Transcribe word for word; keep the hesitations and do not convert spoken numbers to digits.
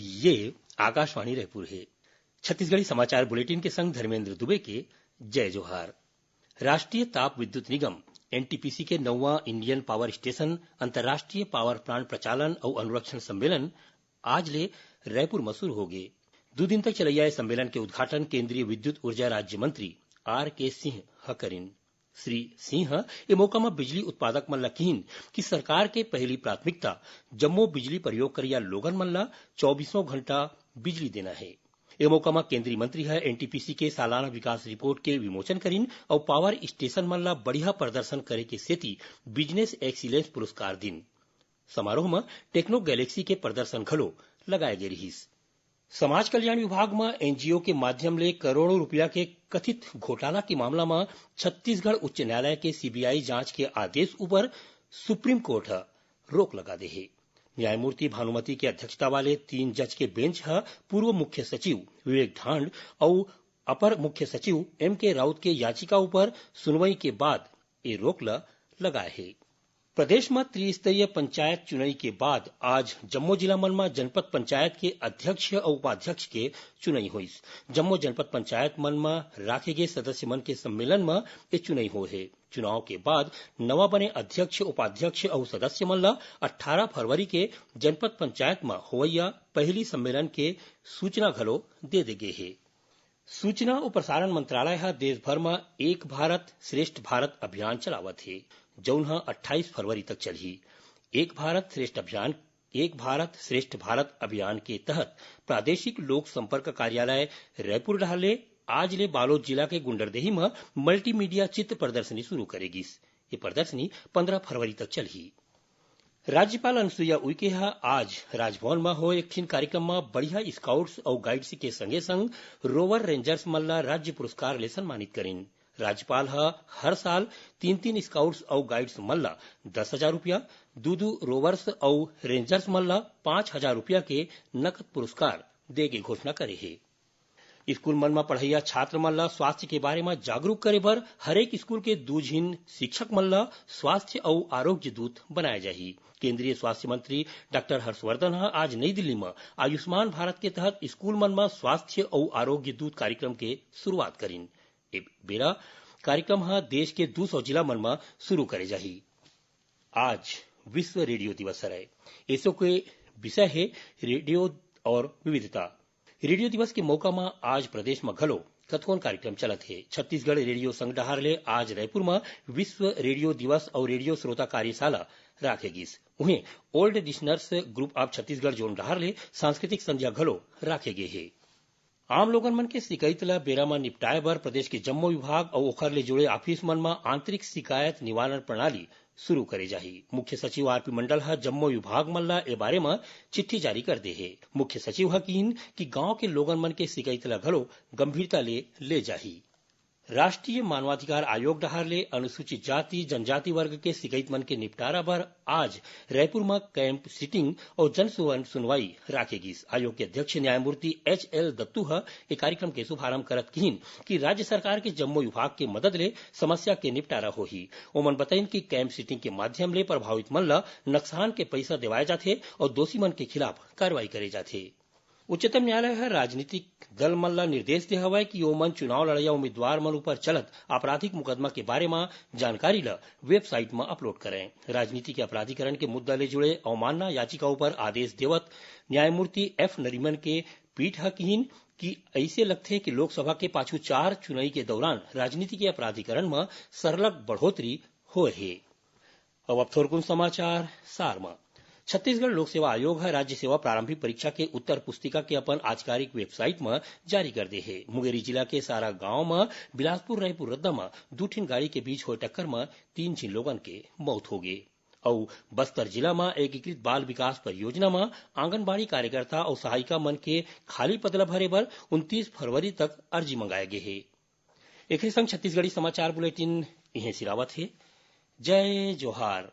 ये आकाशवाणी रायपुर हे। छत्तीसगढ़ी समाचार बुलेटिन के संग धर्मेंद्र दुबे के जय जोहार। राष्ट्रीय ताप विद्युत निगम, एनटीपीसी, के नौवां इंडियन पावर स्टेशन अंतर्राष्ट्रीय पावर प्लांट प्रचालन अउ अनुरक्षण सम्मेलन आज ले रायपुर म शुरू होगे। दू दिन तक चलइया ए सम्मेलन के उद्घाटन केंद्रीय विद्युत ऊर्जा राज्य मंत्री आर के सिंह ह करिन। श्री सिंह ह ए मौका म बिजली उत्पादक मन ल किहिन कि सरकार के पहली प्राथमिकता जम्मो बिजली प्रयोग करइया लोगन मन ल चौबीसों घंटा बिजली देना हे। ए मौका म केंद्रीय मंत्री ह एनटीपीसी के सालाना विकास रिपोर्ट के विमोचन करिन अउ पावर स्टेशन मन ल बढ़िया प्रदर्शन करे के सेती बिजनेस एक्सीलेंस पुरस्कार दिन। समारोह म टेक्नो गैलेक्सी के प्रदर्शन घलो लगाए गे रिहिस। समाज कल्याण विभाग म एनजीओ के माध्यम ले करोड़ों रुपया के कथित घोटाला के मामला म छत्तीसगढ़ उच्च न्यायालय के सीबीआई जांच के आदेश ऊपर सुप्रीम कोर्ट ह रोक लगा दे हे। न्यायमूर्ति भानुमति के अध्यक्षता वाले तीन जज के बेंच ह पूर्व मुख्य सचिव विवेक ढांड अउ अपर मुख्य सचिव एम के राउत के याचिका ऊपर सुनवाई के बाद ए रोक ल लगाए हे। प्रदेश म त्रिस्तरीय पंचायत चुनई के बाद आज जम्मो जिला मन म जनपद पंचायत के अध्यक्ष अउ उपाध्यक्ष के चुनई होइस। जम्मो जनपद पंचायत मन म राखे गे सदस्य मन के सम्मेलन म ए चुनई होए हे। चुनाव के बाद नवा बने अध्यक्ष, उपाध्यक्ष अउ सदस्य मन ल अट्ठारह फरवरी के जनपद पंचायत म होवइया पहली सम्मेलन के सूचना घलो दे दे गे हे। सूचना अउ प्रसारण मंत्रालय ह देश भर म एक भारत श्रेष्ठ भारत अभियान चलावत हे, जउन ह अट्ठाईस फरवरी तक चलही। एक भारत श्रेष्ठ अभियान, एक भारत श्रेष्ठ भारत अभियान के तहत प्रादेशिक लोक संपर्क कार्यालय रायपुर डहार ले आज ले बालोद जिला के गुंडरदेही म मल्टीमीडिया चित्र प्रदर्शनी शुरू करे गिस। ये प्रदर्शनी पंद्रह फरवरी तक चलही। राज्यपाल अनुसुईया उइके ह आज राजभवन म होए एक ठिन कार्यक्रम म बढ़िया स्काउट्स अउ गाइड्स के संगे संग रोवर रेंजर्स मन ल राज्य पुरस्कार ले सम्मानित करिन। राज्यपाल ह हर साल तीन-तीन स्काउट्स अउ गाइड्स मन ल दस हजार रुपया, दू-दू रोवर्स अउ रेंजर्स मन ल पाँच हजार रुपया के नकद पुरस्कार दे के घोषणा करे हे। स्कूल मन म पढ़इया छात्र मन ल स्वास्थ्य के बारे म जागरूक करे बर हरेक स्कूल के दू झिन शिक्षक मन ल स्वास्थ्य अउ आरोग्य दूत बनाए जाही। केंद्रीय स्वास्थ्य मंत्री डॉक्टर हर्षवर्धन ह आज नई दिल्ली म आयुष्मान भारत के तहत स्कूल मन म स्वास्थ्य अउ आरोग्य दूत कार्यक्रम के शुरुआत करिन। ए बेरा कार्यक्रम ह देश के दू सौ जिला मन म शुरू करे जाही। आज विश्व रेडियो दिवस हरय। एसो के विषय हे रेडियो और विविधता। रेडियो दिवस के मौका म आज प्रदेश म घलो कतकोन कार्यक्रम चलत हे। छत्तीसगढ़ रेडियो संघ डहार ले आज रायपुर म विश्व रेडियो दिवस अउ रेडियो श्रोता कार्यशाला राखे गिस। उहें, old listeners group of Chhattisgarh zone डहार ले सांस्कृतिक संध्या घलो राखे गे हे। आम लोगन मन के शिकायत ल बेरा म निपटाए बर प्रदेश के जम्मो विभाग अउ ओखर ले जुड़े ऑफिस मन म आंतरिक शिकायत निवारण प्रणाली शुरू करे जाही। मुख्य सचिव आरपी मंडल ह जम्मो विभाग मन ल ए बारे म चिट्ठी जारी कर दे हे। मुख्य सचिव ह किहिन कि गांव के लोगन मन के शिकायत ल घलो गंभीरता ले ले जाही। राष्ट्रीय मानवाधिकार आयोग डहार ले अनुसूचित जाति जनजाति वर्ग के शिकायत मन के निपटारा बर आज रायपुर म कैंप सिटिंग अउ जन सुवन-, सुनवाई राखे गिस। आयोग के अध्यक्ष न्यायमूर्ति एच एल दत्तू ह ए कार्यक्रम के शुभारंभ करत किहिन कि राज्य सरकार के जम्मो विभाग के मदद ले समस्या के निपटारा होही। ओमन बताइन कि कैंप सिटिंग के माध्यम ले प्रभावित मन ल नकसान के पइसा देवाए जाथे अउ दोषी मन के खिलाफ कार्रवाई करे जाथे। उच्चतम न्यायालय ह राजनीतिक दल मन ल निर्देश दे हवय कि ओमन चुनाव लड़इया उम्मीदवार मन ऊपर चलत आपराधिक मुकदमा के बारे म जानकारी ल वेबसाइट म अपलोड करय। राजनीति के अपराधीकरण के मुद्दा ले जुड़े अवमानना याचिका ऊपर आदेश देवत न्यायमूर्ति एफ नरीमन के पीठ ह किहिन कि अइसे लगथे कि लोकसभा के पाछू चार चुनई के दौरान राजनीति के अपराधीकरण म सरलग बढ़ोतरी होए हे। अब, अब थोरकुन समाचार सार म। छत्तीसगढ़ लोक सेवा आयोग ह राज्य सेवा प्रारंभिक परीक्षा के उत्तर पुस्तिका के अपन आधिकारिक वेबसाइट म जारी कर दे हे। मुंगेरी जिला के सारा गांव म बिलासपुर रायपुर रद्दा म दू ठिन गाड़ी के बीच होए टक्कर म तीन झिन लोगन के मौत हो गे। अउ बस्तर जिला म एकीकृत बाल विकास परियोजना म आंगनबाड़ी कार्यकर्ता अउ सहायिका मन के खाली पद ल भरे बर उनतीस फरवरी तक अर्जी मंगाए गे हे। एखरे संग छत्तीसगढ़ी समाचार बुलेटिन इहें सिरावत हे। जय जोहार।